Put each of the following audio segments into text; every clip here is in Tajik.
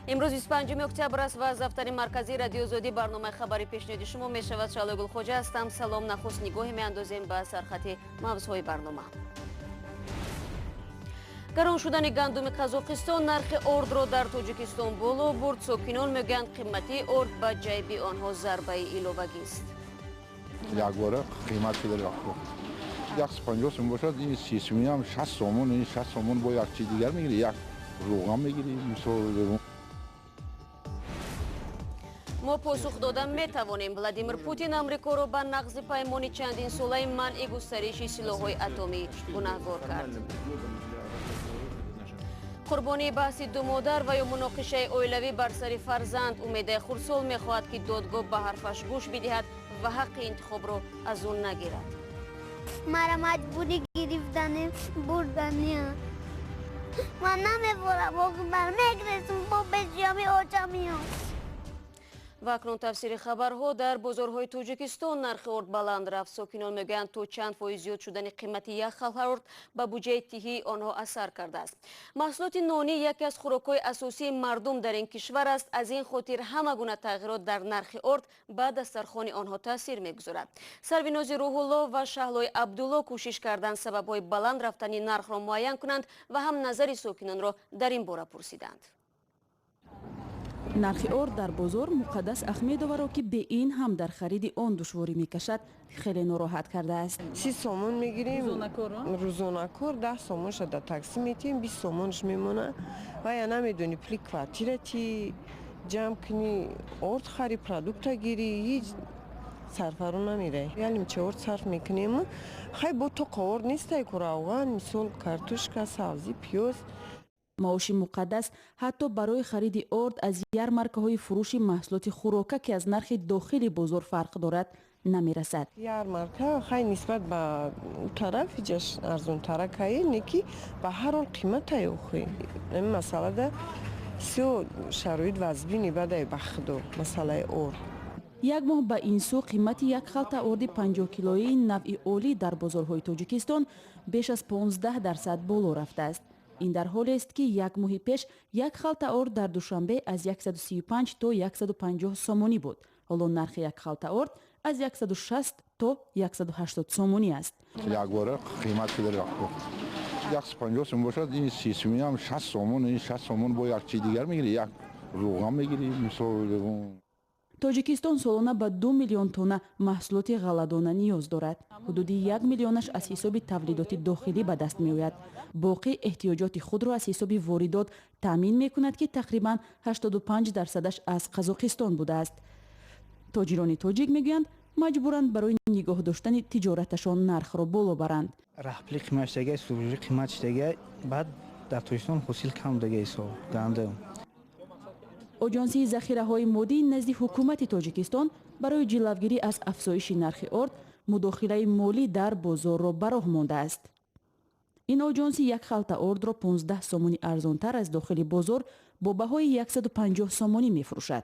Имрӯз 25 октябр аст ва аз дафтари марказии Радиои Озодӣ барномаи хабарӣ пешниҳоди шумо мешавад. Шаҳло Гулхоҷа ҳастам. Салом. Нахуст нигоҳе меандозем ба сархати мавзӯъҳои барнома. Гарон шудани гандуми Қазоқистон нархи ордро дар Тоҷикистон боло бурд. Сокинон мегӯянд, қиматии орд ба ҷайби онҳо зарбаи иловагист. Якбора қимат шуда рафт. 150 сом бошад, ин 30 сомонӣ, 60 сомон, ин 60 сомон бо як чиз дигар мегирӣ, як равған мегирӣ, мисол. Мо посух дода метавонем. Владимир Путин Амрикоро ба нақзи паймони чандинсолаи манъи густариши силоҳҳои атомӣ гунаҳгор кард. Қурбонии баҳси ду модар ва ё муноқишаи оилавӣ бар сари фарзанд. Умедаи хурдсол мехоҳад, ки додгоҳ ба ҳарфаш гӯш бидиҳад ва ҳаққи интихобро аз ӯ нагирад. Мара маҷбурӣ гирифтани бурдани. Ман намеборам, бар мегиресм, бо беҷиёми очамиём. Ва акнун тафсири хабарҳо. Дар бозорҳои Тоҷикистон нархи орд баланд рафт. Сокинон мегӯянд, то чанд фоиз зиёд шудани қимати як халта орд ба буҷаи тиҳии онҳо асар кардааст. Маҳсулоти нонӣ яке аз хӯрокҳои асосии мардум дар ин кишвар аст. Аз ин хотир ҳама гуна тағйирот дар нархи орд ба дастархони онҳо таъсир мегузорад. Сарвинози Рӯҳулло ва Шаҳлои Абдулло кӯшиш карданд, сабабҳои баланд рафтани нархро муайян кунанд ва ҳам назари сокинонро дар ин бора пурсиданд. Нархи орд дар бозор Муқаддас Ахмедоваро, ки бе ин ҳам дар хариди он душворӣ мекашад, хеле нороҳат кардааст. 30 сомон мегирем рӯзонакор, 10 сомонша дар таксӣ метиҳем, 20 сомонш мемона. Ва я намедонӣ, пули квартира ти ҷамъ кунӣ, орд хари, продукта гирӣ, ҳеҷ сарфару намерай. Ялимча орд сарф мекунем. Хай, бо тоқа орд нестай ку, равған, мисол, картошка, сабзӣ, пиёз. Маоши Муқаддас ҳатто барои хариди орд аз ярмаркаҳои фурӯши маҳсулоти хӯрока, ки аз нархи дохили бозор фарқ дорад, намерасад. Ярмарка хай нисбат ба ӯ тараф ҳиҷаш арзонтаракае, не ки ба ҳар ҳол қиматай. Охи, ин масъалада всё шароит вазбини бадай, ба худо, масъалаи орд. Як моҳ ба ин сӯ қимати як халта орди 50-килоии навъи олӣ дар бозорҳои Тоҷикистон беш аз 15% боло рафтааст. Ин дар ҳолест, ки як моҳи пеш як халта орд дар Душанбе аз 135 то 150 сомонӣ буд. Ҳоло нархи як халта орд аз 160 то 180 сомонӣ аст. Якбора қимат шуда рафт. 150 сом бошад, ин 30 сомонӣ, 60 сомон, ин 60 сомон бо як чиз дигар мегирӣ, як равған мегирӣ, мисол. Тоҷикистон солона ба 2 миллион тонна маҳсулоти ғалладона ниёз дорад. Ҳудуди 1 миллионаш аз ҳисоби тавлидоти дохилӣ ба даст меояд. Боқӣ эҳтиёҷоти худро аз ҳисоби воридот таъмин мекунад, ки тақрибан 85 дарсадаш аз Қазоқистон будааст. Тоҷирони тоҷик мегӯянд, маҷбуранд барои нигоҳ доштани тиҷораташон нархро боло баранд. Раҳпули қимат шудага, субжи қимат шудага, баъд дар Тоҷикистон ҳосил кам будага исол гандум. Оҷонсии захираҳои моддӣ назди ҳукумати Тоҷикистон барои ҷилавгирӣ аз афзоиши нархи орд мудохилаи молӣ дар бозорро ба роҳ мондааст. Ин оҷонсӣ як халта ордро 15 сомонӣ арзонтар аз дохили бозор бо баҳои 150 сомонӣ мефурӯшад.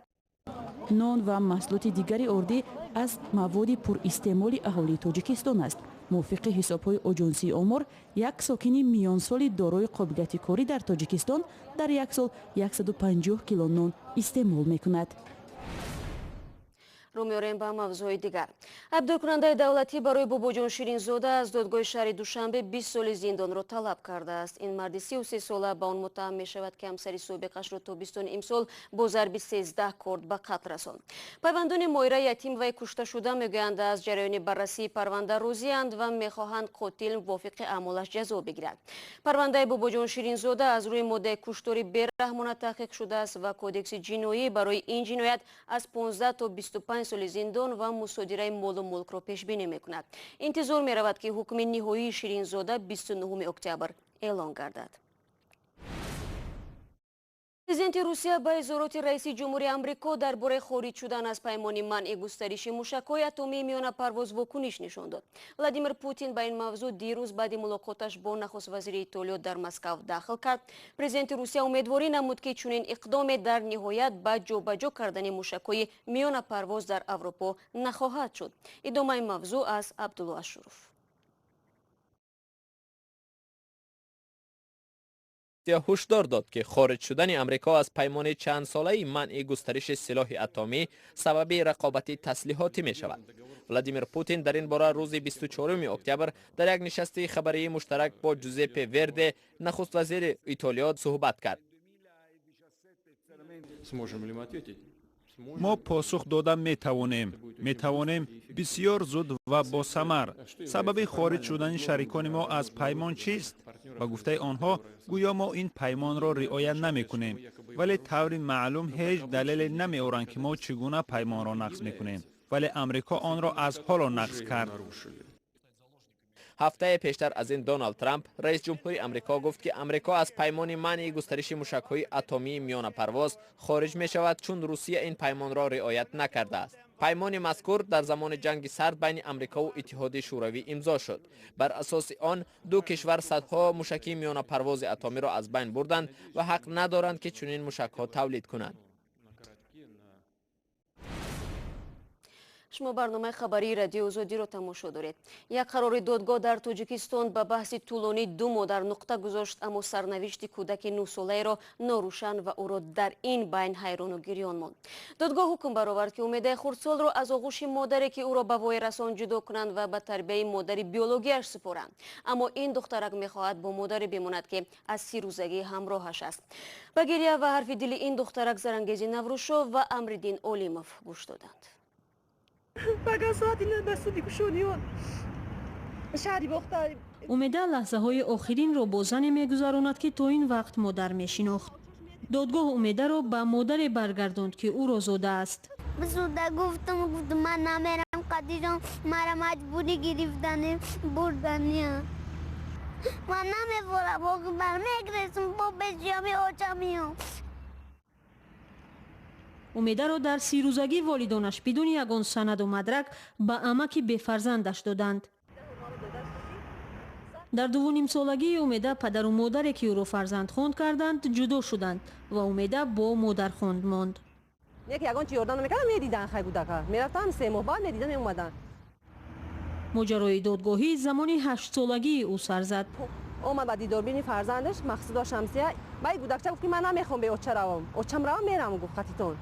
Нон ва маҳсулоти дигари ордӣ аз маводи пуристеъмоли аҳолии Тоҷикистон аст. Мувофиқи ҳисобҳои оҷонсии омор, як сокини миёнсоли дорои қобилияти корӣ дар Тоҷикистон дар як сол 150 кило нон истеъмол мекунад. Рӯ меорем ба мавзӯи дигар. Айбдоркунандаи давлатӣ барои Бобоҷон Ширинзода аз додгоҳи шаҳри Душанбе 20 соли зиндонро талаб кардааст. Ин марди 33 сола ба он муттаҳам мешавад, ки ҳамсари собиқашро тобистони имсол бо зарби 13 корд ба қатл расонд. Пайвандони Моира Ятимоваи кушташуда мегӯянд, аз ҷараёни баррасии парванда розианд ва мехоҳанд қотил мувофиқи аъмолаш ҷазо бигирад. Парвандаи Бобоҷон Ширинзода аз рӯи моддаи куштори бераҳмона таҳқиқ шудааст ва Кодекси ҷиноӣ барои ин ҷиноят аз 15 то 25 соли зиндон ва мусодираи молу мулкро пешбинӣ мекунад. Интизор меравад, ки ҳукми ниҳоии Ширинзода 29 октябр эълон гардад. Президенти Русия ба изҳороти раиси ҷумҳури Амрико дар бораи хориҷ шудан аз паймони манъи густариши мушакҳои атомии миёнапарвоз вокуниш нишон дод. Владимир Путин ба ин мавзӯъ дирӯз баъди мулоқоташ бо нахуствазири Итолиё дар Москав дахл кард. Президенти Русия умедворӣ намуд, ки чунин иқдоме дар ниҳоят ба ҷобаҷо кардани мушакҳои миёнапарвоз дар Аврупо нахоҳад шуд. Идомаи мавзӯъ аз Абдулло Ашуров. Ҳушдор дод, ки хориҷ шудани Амрико аз паймони чандсолаи манъи густариши силоҳи атомӣ сабаби рақобати таслиҳотӣ мешавад. Владимир Путин дар ин бора рӯзи 24 октябр дар як нишасти хабарии муштарак бо Ҷузеппе Верде, нахуствазири Итолиё, суҳбат кард. Мо посух дода метавонем, метавонем бисёр зуд ва босамар. Сабаби хориҷ шудани шарикони мо аз паймон чист? Ба гуфтаи онҳо, гӯё мо ин паймонро риоя намекунем, вале таври маълум ҳеҷ далеле намеоранд, ки мо чӣ гуна паймонро нақз мекунем. Вале Амрико онро аз ҳоло нақз кард. Ҳафтаи пештар аз ин Доналд Трамп, раис ҷумҳури Амрико, гуфт, ки Амрико аз паймони манъи густариши мушакҳои атомии миёнапарвоз хориҷ мешавад, чун Русия ин паймонро риоят накардааст. Паймони мазкур дар замони ҷанги сард байни Амрикову Иттиҳоди Шӯравӣ имзо шуд. Бар асоси он ду кишвар садҳо мушаки миёнапарвози атомиро аз байн бурданд ва ҳақ надоранд, ки чунин мушакҳо тавлид кунанд. Шумо барномаи хабарии Радиои Озодиро тамошо доред. Як қарори додгоҳ дар Тоҷикистон ба баҳси тӯлонии ду модар нуқта гузошт, аммо сарнавишти кӯдаки нӯҳсолаеро норӯшан ва ӯро дар ин байн ҳайрону гирён монд. Додгоҳ ҳукм баровард, ки Умедаи хурдсолро аз оғӯши модаре, ки ӯро ба воя расон, ҷудо кунанд ва ба тарбияи модари биологияш супоранд. Аммо ин духтарак мехоҳад бо модаре бимонад, ки аз 30 рӯзагӣ ҳамроҳаш аст. Ба гиря ва ҳарфи дили ин духтарак Зарангези Наврӯзшоҳ ва Амриддин Олимов гӯш доданд. Пага соати ба суди кушониён шаҳри Бохтар. Умеда лаҳзаҳои охиринро бо зане мегузаронад, ки то ин вақт модар мешинохт. Додгоҳ Умедаро ба модаре баргардонд, ки ӯро зодааст. Суда гуфтам, гуфтам, ман намерам қадиҷон, мара маҷбурӣ гирифтани бурдани. Ман намеборам, ман мегресам, бо беҷоми очамиём. Умедаро дар 30 рӯзагӣ волидонаш бидуни ягон санаду мадрак ба амаки бефарзандаш доданд. Дар дувунимсолагии Умеда падару модаре, ки ӯро фарзандхонд карданд, ҷудо шуданд ва Умеда бо модархонд монд. Яке ягон чи ёрдам намекардам, медидан, хай, кӯдака мерафтам, 3 моҳ баъд медидан, меомадан. Моҷарои додгоҳӣ замони ҳаштсолагии ӯ сар зад. Омад ба дидорбини фарзандаш Мақсудо Шамсия. Баъд кӯдакча гуфт, ки ман намехоҳам бе оча равам, очам равам, мерам, гуфт, қатитон.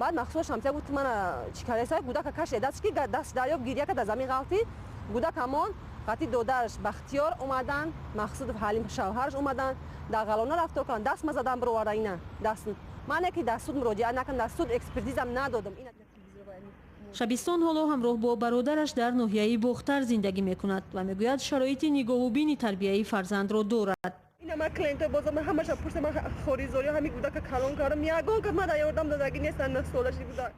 Баъд Мақсудо Шамсия гуфт, мана чӣ кардеса, кӯдака каше дастш, ки даст дарёб, гиря кард, дар замин ғалтид. Кӯдак ҳамон қати додараш Бахтиёр омадан, Мақсудов Ҳалим, шавҳараш, омадан, дағалона рафтор карданд, даст ма задан, бироварда ина даст. Ман ки дар суд муроҷиат накардам, дар суд экспертизам надодам. Шабистон ҳоло ҳамроҳ бо бародараш дар ноҳияи Бохтар зиндагӣ мекунад ва мегӯяд, шароити нигоҳубини тарбияи фарзандро дорад. Ина ман клиентҳо бозор, ман ҳамаша пурсам, ман хоризорӣ ҳамин кӯдака калон кардам, ягон кас ман дар ёрдам додагӣ нестан, 9 солаши кӯдак.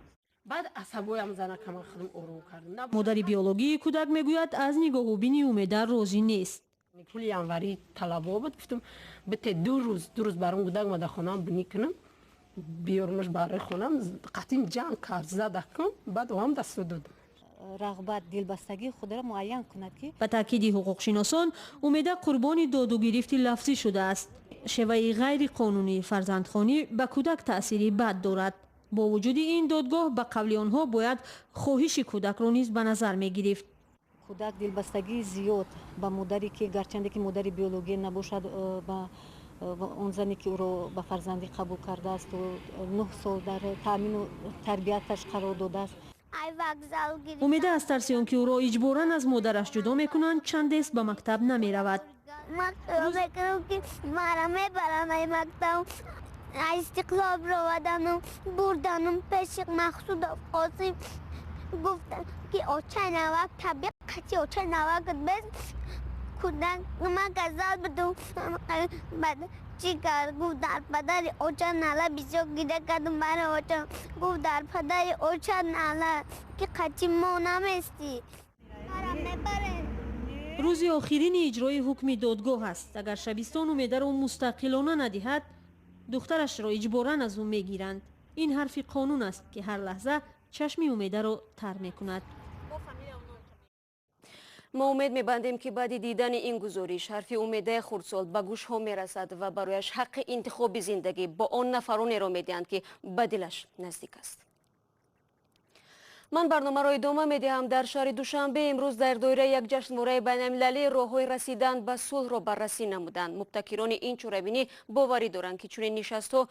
Баъд асабоям занакама худам ором кардам. Модари биологии кӯдак мегӯяд, аз нигоҳубини Умеда розӣ нест. Пули январӣ талабо буд, гуфтам, бите 2 рӯз, 2 рӯз баром кӯдак ма дар хонаам бинӣ кунам, биёрмаш барои хонам. Қатъин ҷанг кард, задакум, баъд оам дасту додам. Рағбат, дилбастагии худро муайян кунад, ки Ба таъкиди ҳуқуқшиносон, Умеда қурбони додугирифти лафзӣ шудааст. Шеваи ғайриқонунии фарзандхонӣ ба кӯдак таъсири бад дорад. Бо вуҷуди ин, додгоҳ, ба қавли онҳо, бояд хоҳиши кӯдакро низ ба назар мегирифт. Кӯдак дилбастагии зиёд ба модаре, ки гарчанде ки модари биологӣ набошад, ба он зане, ки ӯро ба фарзандӣ қабул кардаасту 9 сол дар таъмину тарбияташ қарор додааст. Умеда аз тарси он ки ӯро иҷборан аз модараш ҷудо мекунанд, чандест ба мактаб намеравад. Ман мекунам, ки мара мебаранд ай мактаб, Истиқлол бировадану бурданум пеши Мақсудов Қосим. Гуфтам, ки очай навак табиқ қати очай навакат без кӯдак. Ман касал будум, баъд чӣ кард? Гуфт, дар падари оча нала. Бисёр гиря кардум барои оча. Гуфт, дар падари оча нала, ки қати мо наместӣ, мара мебарем. Рӯзи охирини иҷрои ҳукми додгоҳ аст. Агар Шабистон Умедаро мустақилона надиҳад, духтарашро иҷборан аз ӯ мегиранд. Ин ҳарфи қонун аст, ки ҳар лаҳза чашми Умедаро тар мекунад. Мо умед мебандем, ки баъди дидани ин гузориш ҳарфи Умедаи хурдсол ба гӯшҳо мерасад ва барояш ҳаққи интихоби зиндагӣ бо он нафаронеро медиҳанд, ки ба дилаш наздик аст. Ман барномаро идома медиҳам. Дар шаҳри Душанбе имрӯз дар доираи як ҷашнвораи байналмилалӣ роҳҳои расидан ба сулҳро баррасӣ намуданд. Мубтакирони ин чорабинӣ боварӣ доранд, ки чунин нишастҳо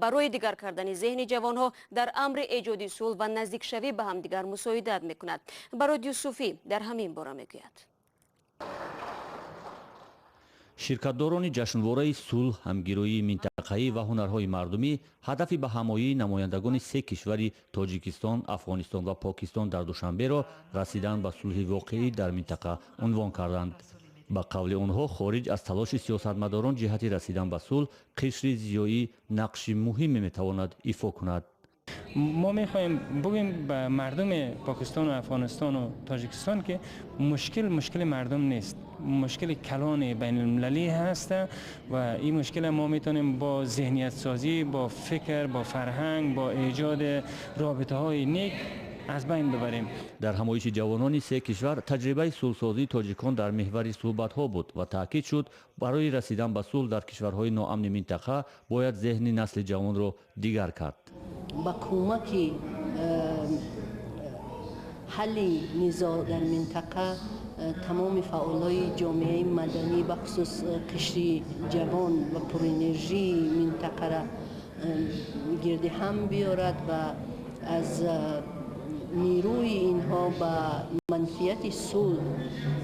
барои дигар кардани зеҳни ҷавонҳо дар амри эҷоди сулҳ ва наздикшавӣ ба ҳамдигар мусоидат мекунад. Барод Юсуфӣ дар ҳамин бора мегӯяд. Ширкатдорони ҷашнвораи сулҳ, ҳамгироии минтақаӣ ва ҳунарҳои мардумӣ ҳадафи ба ҳамоии намояндагони се кишвари Тоҷикистон, Афғонистон ва Покистон дар Душанберо расидан ба сулҳи воқеӣ дар минтақа унвон карданд. Ба қавли онҳо, хориҷ аз талоши сиёсатмадорон ҷиҳати расидан ба сулҳ, қишри зиёӣ нақши муҳиме метавонад ифо кунад. Мо мехоҳем бигӯем ба мардуми Покистон ва Афғонистон ва Тоҷикистон, ки мушкил мушкили мардум нест, мушкили калони байналмилалӣ ҳаст ва ин мушкил мо метавонем бо зеҳниятсозӣ, бо фикр, бо фарҳанг, бо эҷоди робитаҳои нек аз байн бибарем. Дар ҳамоиши ҷавонони се кишвар таҷрибаи сулҳсозии тоҷикон дар меҳвари суҳбатҳо буд ва таъкид шуд, барои расидан ба сулҳ дар кишварҳои ноамни минтақа бояд зеҳни насли ҷавонро дигар кард. Ба кӯмаки ҳалли низоъ дар минтақа тамоми фаъолҳои ҷомеаи маданӣ, бахусус қишри ҷавон ва пурэнержии минтақаро гирди ҳам биёрад ва аз нерӯи инҳо ба манфиати сулҳ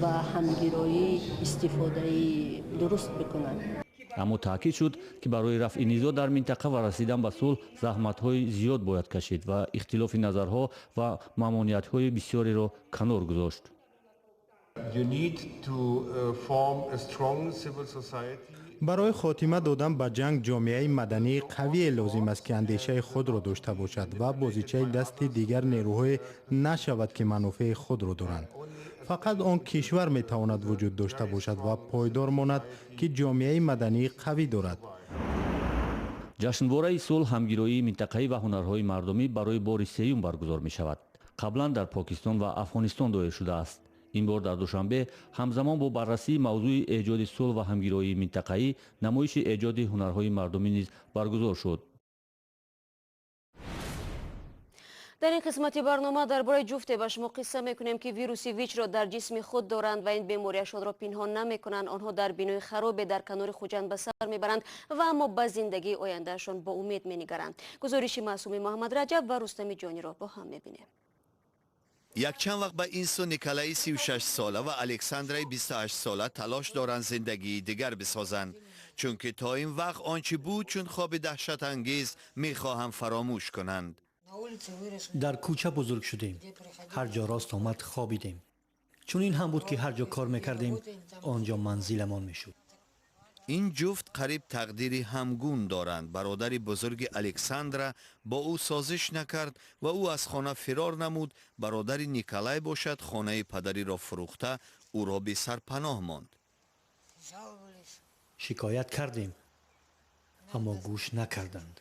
ва ҳамгироӣ истифодаи дуруст бикунанд. Аммо таъкид шуд, ки барои рафъи низоъ дар минтақа ва расидан ба сулҳ заҳматҳои зиёд бояд кашид ва ихтилофи назарҳо ва мамониятҳои бисёреро канор гузошт. Барои хотима додан ба ҷанг ҷомеаи мадании қавие лозим аст, ки андешаи худро дошта бошад ва бозичаи дасти дигар нерӯҳое нашавад, ки манфиати худро доранд. Фақат он кишвар метавонад вуҷуд дошта бошад ва пойдор монад, ки ҷомеаи мадании қавӣ дорад. Ҷашнвораи сулҳ, ҳамгироии минтақаӣ ва ҳунарҳои мардумӣ барои бори сеюм баргузор мешавад. Қаблан дар Покистон ва Афғонистон доир шудааст. Ин бор дар Душанбе ҳамзамон бо баррасии мавзӯи эҷоди сулҳ ва ҳамгироии минтақаӣ намоиши эҷоди ҳунарҳои мардумӣ низ баргузор шуд. Дар ин қисмати барнома дар бораи ҷуфте ба шумо қисса мекунем, ки вируси ВИЧ-ро дар ҷисми худ доранд ва ин бемориашонро пинҳон намекунанд. Онҳо дар бинои харобе дар канори Хуҷанд ба сар мебаранд ва аммо ба зиндагии ояндаашон бо умед менигаранд. Гузориши Маъсуми Муҳаммад Раҷаб ва Рустами Ҷониро бо ҳам мебинем. Якчанд вақт ба ин су Николаи 36-сола ва Александраи 28-сола талош доранд зиндагии дигар бисозанд, чунки то ин вақт он чӣ буд чун хоби даҳшатангез мехоҳанд фаромӯш кунанд. Дар кӯча бузург шудем, ҳар ҷо рост омад хобидем. Чунин ҳам буд, ки ҳар ҷо кор мекардем, он ҷо манзиламон мешуд. Ин ҷуфт қариб тақдири ҳамгун доранд. Бародари бузурги Александра бо ӯ созиш накард ва ӯ аз хона фирор намуд. Бародари Николай бошад, хонаи падариро фурӯхта ӯро бесарпаноҳ монд. Шикоят кардем, аммо гӯш накарданд.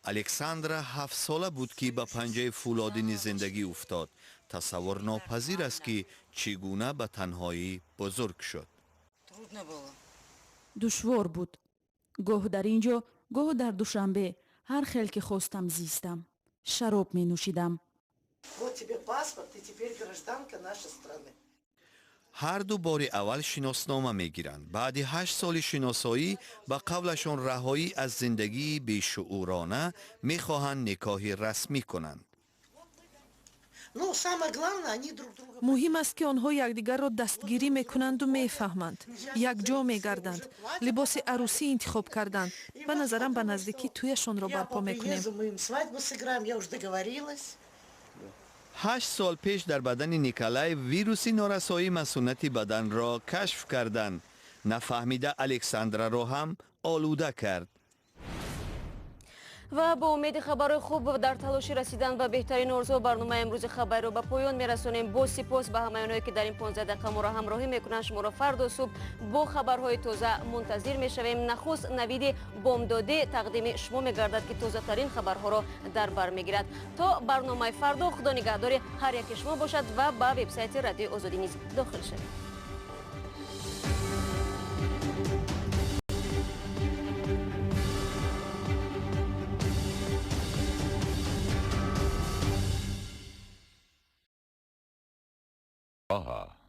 Александра 7-сола буд, ки ба панҷаи фӯлодини зиндагӣ уфтод. Тасаввур нопазир аст, ки чӣ гуна ба танҳоӣ бузург шуд. Душвор буд. Гоҳ дар ин ҷо, гоҳ дар Душанбе, ҳар хел ки хостам зистам. Шароб менӯшидам. Ҳар ду бори аввал шиноснома мегиранд. Баъди 8 соли шиносоӣ ба қавлашон раҳоӣ аз зиндагии бешуурона мехоҳанд никоҳи расмӣ кунанд. Муҳим аст, ки онҳо якдигарро дастгирӣ мекунанду мефаҳманд, якҷо мегарданд, либоси арӯсӣ интихоб карданд. Ба назарам, ба наздикӣ тӯяшонро барпо мекунем. 8 сол пеш дар бадани Николай вируси норасоии масунати баданро кашф карданд. Нафаҳмида Александраро ҳам олуда кард. Ва бо умеди хабарҳои хуб дар талоши расидан ба беҳтарин орзу барномаи имрӯзи хабарро ба поён мерасонем. Бо сипос ба ҳамаи онҳое, ки дар ин 15 дақиқа моро ҳамроҳӣ мекунанд. Шуморо фардо субҳ бо хабарҳои тоза мунтазир мешавем. Нахуст навиди бомдодӣ тақдими шумо мегардад, ки тозатарин хабарҳоро дар бар мегирад. То барномаи фардо худо нигаҳдори ҳар яке шумо бошад ва ба вебсайти Радиои Озодӣ низ дохил шавед. Аҳа.